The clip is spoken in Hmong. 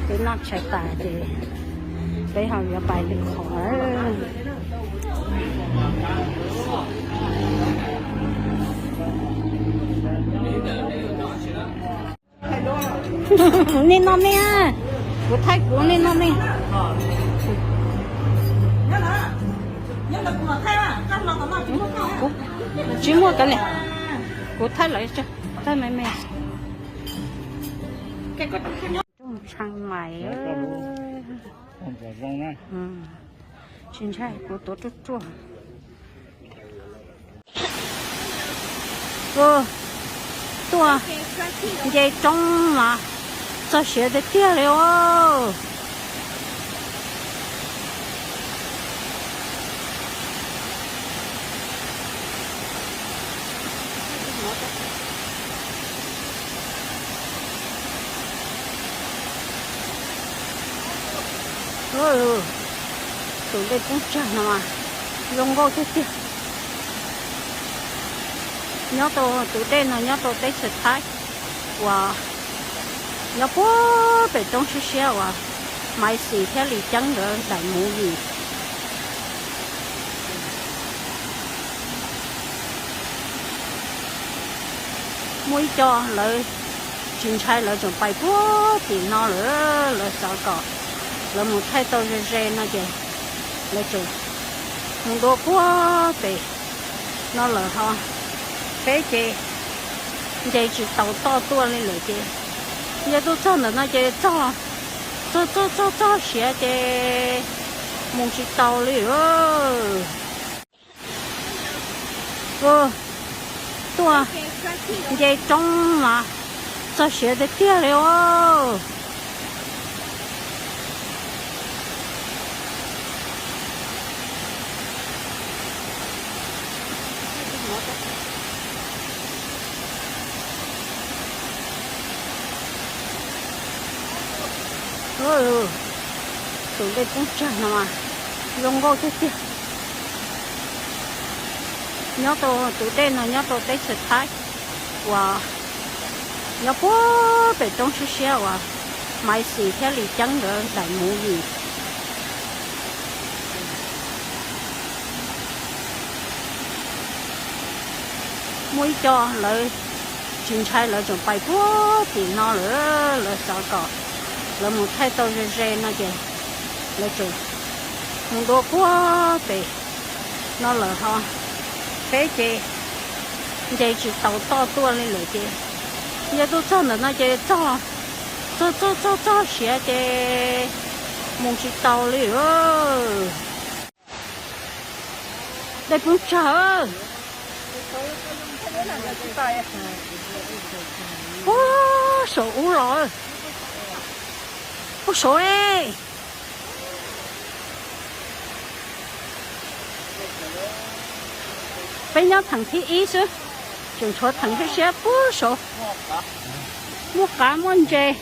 Peb noj tshais tas ces peb ho yuav pais lwm qhov. Nej noj me, kuv thaij kuv, nej noj me. Kuv tsis muaj kav liam, kuv thaij lawv tso, thaij me me. Rooj tshee mais, tsis ntshai, kuv tuav ruaj ruaj. Tuaj nce roob mas txog siav tiag tiag li os. Tus dej poob tsag no mas zoo nkauj tiag tiag. Nyob rau tus dej no nyob rau teb chaws Thaib uas nyob puag pem roob siab siab uas Maiv Xis thiab Lis Ceeb nkawd daim movie. Muaj ib co lawv tsis ntshai, lawv tseem pais puag tim no lawm, lawv xav kom lawv mus thaij tau ze ze no ces lawv tseem mus dua puag pem no lawm ho. Peb ces nce tsis taus toj tuaj li lawm ces yog tuaj txog ntawm no ces txog, txog txog txog siav ces mus tsis taus li. Tuaj nce roob mas txog siav tiag tiag li os. Tus dej poob tsag no mas zoo nkauj tiag tiag. Nyob rau tus dej no nyob rau teb chaws Thaib uas nyob puag pem roob siab siab uas Maiv Xis thiab Lis Ceeb nkawd daim movie. Muaj ib co lawv tsis ntshai, lawv tseem pais puag tim no lawm, lawv xav kom lawv mus thaij tau ze ze no ces lawv tseem mus dua puag pem no lawm ho. Peb ces nce tsis taus toj tuaj li lawm ces yog tuaj txog ntawm no ces txog, txog txog txog txog siav ces mus tsis taus li. Dej poob tsag. Puag saum ub los, puag saud. Peb nyob theem thib ib xwb, tseem tshuav theem siab siab puag saud. Muaj qav muaj ntses.